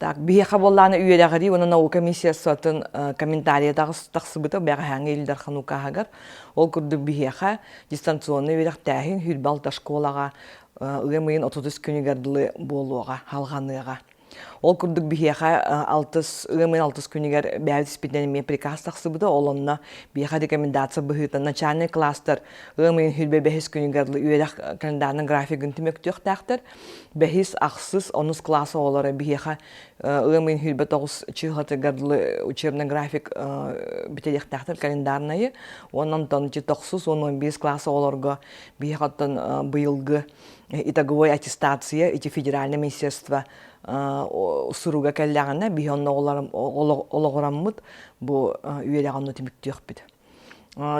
Так, биһиэхэ буоллаҕына үөрэҕирии уонна наука министерствотын комментарийа тахсыбыта бэҕэһээҥҥи Ил Дархан укааһыгар. Ол курдук биһиэхэ дистанционнай үөрэхтээһин 26 школаҕа ыам ыйын 30 күнүгэр дылы буолуоҕа, халҕаныаҕа. Ол курдук биһиэхэ алтыс ыам ыйын алтыс күнүгэр бэйэбит испитинэн эмиэ приказ тахсыбыта. Ол онно биһиэхэ рекомендация быһыытынан начальнай класстар ыам ыйын 25 күнүгэр үөрэх календарнай графигын түмүктүөхтээхтэр. Бэһис, ахсыс, онус класс оҕолоро биһиэхэ ыам ыйын 29 чыһатыгар дылы учебный график бүтэриэхтээхтэр календарнайы. Уонна онтон тохсус уонна 11 класс оҕолорго биһиэхэ оттон быйылгы итоговой аттестация ити федеральное министерство суруга кэллэҕинэ биһи онно олоҕураммыт бу үөрэҕи онно түмүктүөхпүт.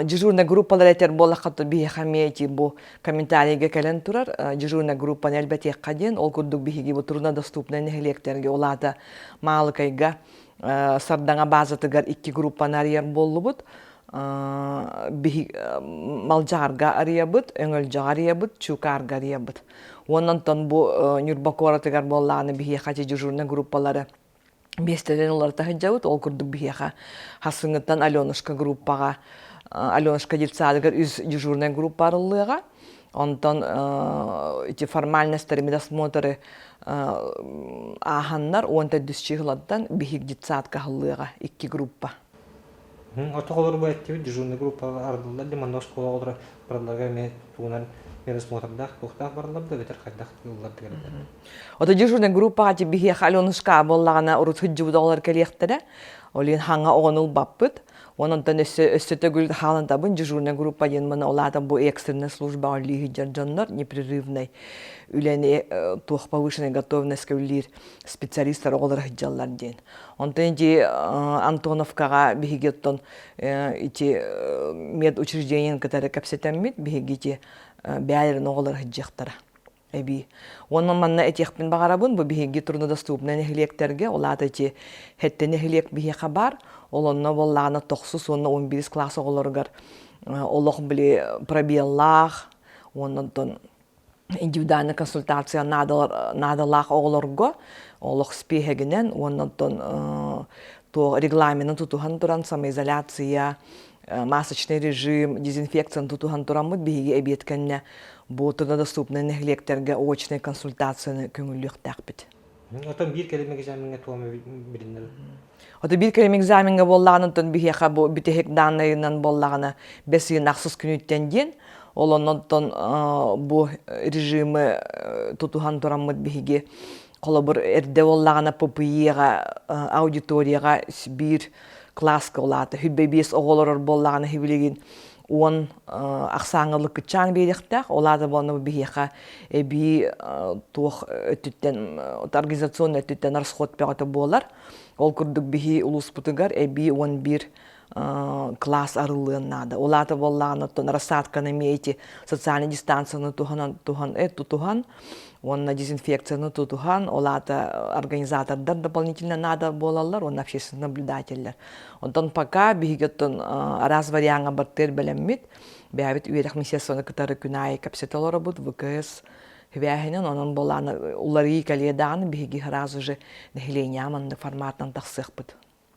Дежурная группалар этэр буоллахха биһиэхэ эмиэ ити бу комментарийга кэлэн турар дежурная группаны элбэтиэххэ диэн ол курдук биһиги бу труднодоступнай нэһилиэктэргэ ол аата Маалыкайга Сардаҥа базатыгар икки группаны арыйар буоллубут Малдьаҕарга арыйабыт, Өҥөлдьөҕө арыйабыт, Чуукаарга арыйабыт. Уонна онтон бу Ньурба куоратыгар буоллаҕына биһиэхэ ити дежурнай группалары миэстэлэрин уларыта сылдьабыт. Ол курдук биһиэхэ хасыҥҥыттан Аленушка группаҕа Аленушка детсадыгар үс дежурнай группа арыллыаҕа. Онтон ити формальностары, медосмотры ааһаннар 14 чыһылаттан биһик детсадка аһыллыаҕа икки группа. Отоҕолор бу эттибит дежурный группа арыллар ди манна оскуола оҕолоро баралларга эмиэ тугунан медосмотрдаах туохтаах бараллар да эбэтэр хайдах ыллар дигэрдэр. Ото дежурный группаҕа ти биһиэхэ Аленушка буоллаҕына урут сылдьыбыт оҕолор кэлиэхтэрэ. Ол иһин хаҥа оҕону ылбаппыт. Онон өссө өссө төгүл хаалантабын дежурная группа диэн маны улаатан бу экстренная службаҕа үлэлии сылдьар дьоннор непрерывный үлэни туох повышенной готовностька үлэлиир специалистар оҕолор сылдьаллар диэн. Онтон ити Антоновкаҕа биһиги оттон ити медучреждениен кытары кэпсэтэммит биһиги ити бэйэлэрин оҕолор сылдьыахтара эбии. Уонна манна этиэхпин баҕарабын, бу биһиги труднодоступнай нэһилиэктэргэ, ол аата ити хэттэ нэһилиэк биһиэхэ баар, ол онно буоллаҕына тохсус уонна 11 класс оҕолоругар олох били пробеллаах, уонна онтон индивидуальная консультация наадалаах оҕолорго олох спиэһэгинэн уонна онтон туох регламенын тутуһан туран самоизоляция, масочный режим, дезинфекцияны тутуһан тураммыт биһиги эбиэт кэннэ бу труднодоступнай нэһилиэктэргэ очнай консультацияны көҥүллүөхтээхпит. Оттон биир кэлим экзамеҥҥа туом билиннэр. Ото биир кэлим экзамеҥҥа буоллаҕына, онтон биһиэхэ бу бүтэһик дааннайынан буоллаҕына бэс ыйын ахсыс күнүттэн диэн, ол оннонтон бу режимы тутуһан тураммыт биһиги холобур эрдэ буоллаҕына ППИ-ҕа аудиторияҕа биир кылааска улаата хүббэ биэс оҕо олорор буоллаҕына билигин уон ахсааҥҥа лыккыччаан биэриэхтээх. Ол аата буолна биһиэхэ эбии туох өттүттэн организационный өттүттэн расход бөҕөтө буолар. Ол курдук биһи улууспутугар эбии 11 класс арыллыан наада. Ол аата буоллаҕына оттон рассадканы эмиэ ити социальный дистанцияны туһанан туһан тутуһан уонна дезинфекцияны тутуһан, ол аата организатордар дополнительно наада буолаллар уонна общественный наблюдателлэр. Онтон пока биһиги оттон араас вариаҥҥа бартыар бэлэммит, бэйэбит үөрэх министерствоны кытары күн аайы кэпсэтэ олоробут, ВКС хибээһинэн, онон буолааны уларыйыы кэлиэ даҕаны биһиги сразу же нэһилиэнньэҕэ маннык форматынан тахсыахпыт.